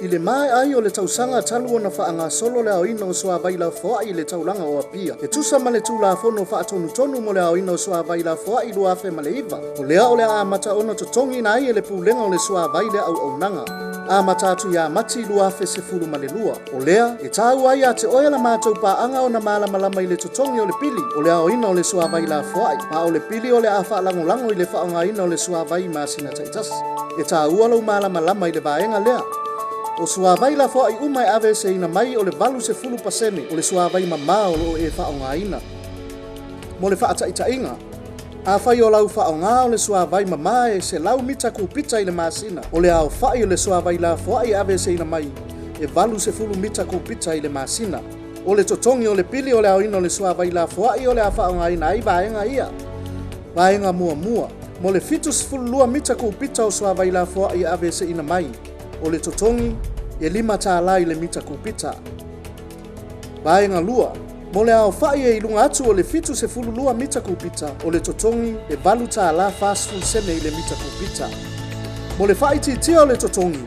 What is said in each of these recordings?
I le maea ai o le tausaga talu ona faagasolo le aoina o suavai lafoai i le taulaga o Apia, e tusa ma le Tulafono Faatonutonu mo le Aoina o Suavai Lafoai 2009, o lea o le a amata ona totogiina ai e le Pulega o le Suavai le auaunaga. Amata atu ia Mati 2012. O lea, e taua ai ia te oe la matou paaga ona malamalama i le totogi o le pili o le aoina o le suavai lafoai, ma o le pili o le a faalagolago i le faaaogaina o le suavai i masina taitasi. E taua lou malamalama i le vaega lea. O suavai lafoai uma e aveeseina mai o le 80% o le suavai mamā o lo o e faaaogaina. Mo le faataitaiga, afai o lau faaaoga o le suavai mamā e 100 mita kupita i le masina, o le aofai o le suavai lafoai e aveeseina mai e 80 mita kupita i le masina. O le totogi o le pili o le aoina o le suavai lafoai o le a faaaogaina ai vaega ia. Vaega muamua, mo le 72 mita kupita o suavai lafoai e aveeseina mai, o le totogi e $5 i le mita kupita. Vaega 2, mo le aofai e i luga atu o le 72 mita kupita, o le totogi e $8.40 i le mita kupita. Mo le faaitiitia o le totogi,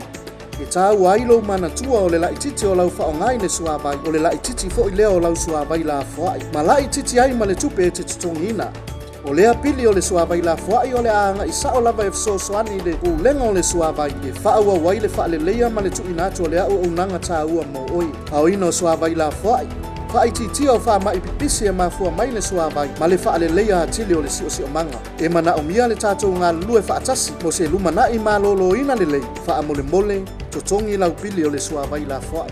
e taua ai lou manatua o le laitiiti o lau faaaoga i le suavai, o le laitiiti foi lea o lau suavai lafoai, ma laitiiti ai ma le tupe e te totogiina. O lea pili o le suavai lafoai o le a agai sao lava e fesoasoani i le Pulega o le Suavai e faaauau ai le faaleleia ma le tuuina atu o le auaunaga taua mo oe. Aoina o suavai lafoai, faaitiitia o faamai pipisi e mafua mai le suavai ma le faaleleia atili o le siosiomaga. E manaomia le tatou galulue faatasi mo se lumanai maloloina lelei, faamolemole, totogi lau pili o le suavai lafoai.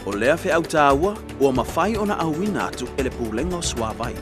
O lea feau taua ua mafai ona auina atu e le Pulega o Suavai.